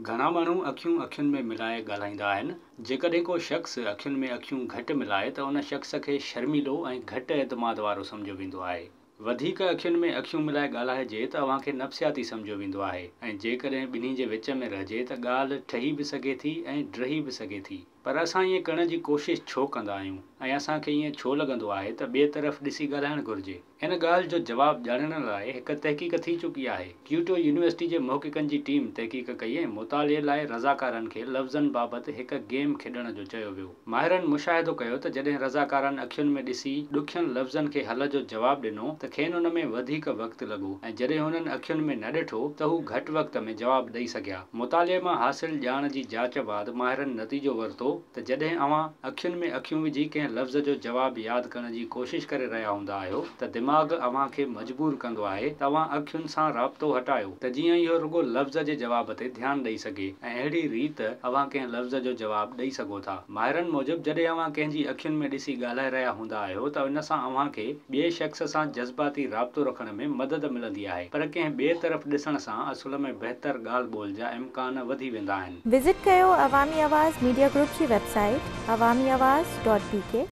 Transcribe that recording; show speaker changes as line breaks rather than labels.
گهڻا ماڻهو اکيون اکين ۾ ملائي ڳالهائيندا آهن. جيڪڏهن ڪو شخص اکين ۾ اکيون گهٽ ملائي ته ان شخص کي شرميلو ۽ گهٽ اعتماد وارو سمجهيو ويندو آهي. وڌيڪ اکين ۾ اکيون ملائي ڳالهائجي ته اوهان کي نفسياتي سمجهيو ويندو آهي ۽ جيڪڏهن ٻنهي جي وچ ۾ رهجي ته ڳالهه ٺهي به سگهي ٿي ۽ ڊهي به سگهي ٿي. پر اسان ائين ڪرڻ جي ڪوشش ڇو ڪندا آهيون ۽ اسان کي ائين ڇو لڳندو آهي ته ٻئي طرف ڏسي ڳالهائڻ گهرجي؟ ان ڳالهه جو جواب ڄاڻڻ لاء هڪ تحقيق ٿي چڪي آهي. ڪيوٽو يونيورسٽي جي محققن جي ٽيم تحقيق ڪئي ۽ مطالعي لاء رضاڪارن کي لفظن بابت هڪ گيم کيڏڻ جو چيو ويو. ماهرن مشاهدو ڪيو ته جڏهن رضاڪارن اکين ۾ ڏسي ڏکين لفظن کي حل جو جواب ڏنو ته کين ان ۾ وڌيڪ وقت لڳو ۽ جڏهن انهن اکين ۾ نه ڏٺو ته هو گهٽ وقت ۾ جواب ڏئي سگهيا. مطالعي مان حاصل ڄاڻ جي جاچ بعد ماهرن نتيجو ورتو ته جڏهن اوهان اکين ۾ اکيون وجهي ڪنهن لفظ جو جواب ياد ڪرڻ جي ڪوشش ڪري رهيا هوندا آهيو ته دماغ اوهان کي مجبور ڪندو آهي ته اوهان اکين سان رابطو هٽايو ته جيئن اهو رڳو لفظ جي جواب تي ڌيان ڏئي سگهي ۽ اهڙي ريت اوهان ڪنهن لفظ جو جواب ڏئي سگهو ٿا. ماهرن موجب جڏهن اوهان ڪنهن جي اکين ۾ ڏسي ڳالهائي رهيا هوندا آهيو ته ان سان اوهان کي ٻئي شخص سان جذباتي رابطو رکڻ ۾ مدد ملندي آهي پر ڪنهن ٻئي طرف ڏسڻ سان اصل ۾ بهتر ڳالهه ٻولهه جا امڪان وڌي ويندا آهن.
وزٽ ڪيو عوامي آواز ميڊيا گروپ جي website Awami Awaz dot B K.